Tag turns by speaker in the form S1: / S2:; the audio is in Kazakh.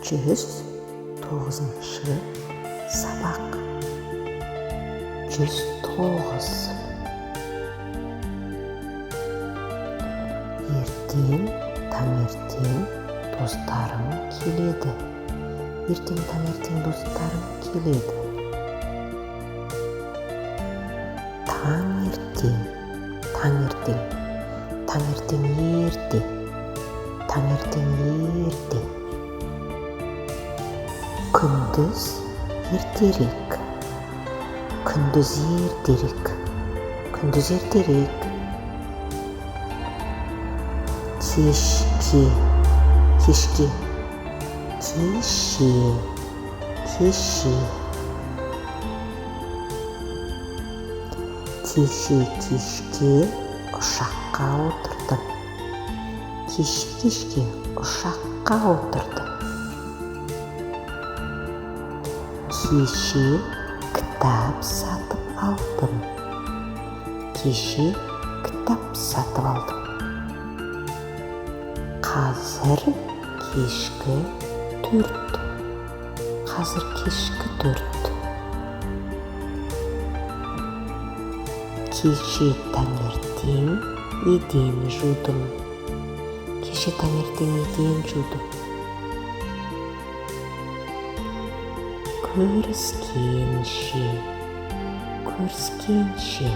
S1: 109-шы сабақ. 109. Ертең таңертең достарым келеді. Ертең таңертең достарым келеді. Таңертең, таңертең, таңертең ерте, таңертең ерте. Күндіз ертерек, күндіз ертерек, күндіз ертерек. Кешке, кешке, кеше, кеше. Кеше кешке ұшаққа отырдым. Кеше кешке ұшаққа отырдым. Кеше кітап сатып алдым. Кеше кітап сатып алдым. Қазір кешкі 4. Қазір кешкі 4. Кеше таңертең еден жудым. Кеше таңертең еден жудым. Көріскенше, көріскенше.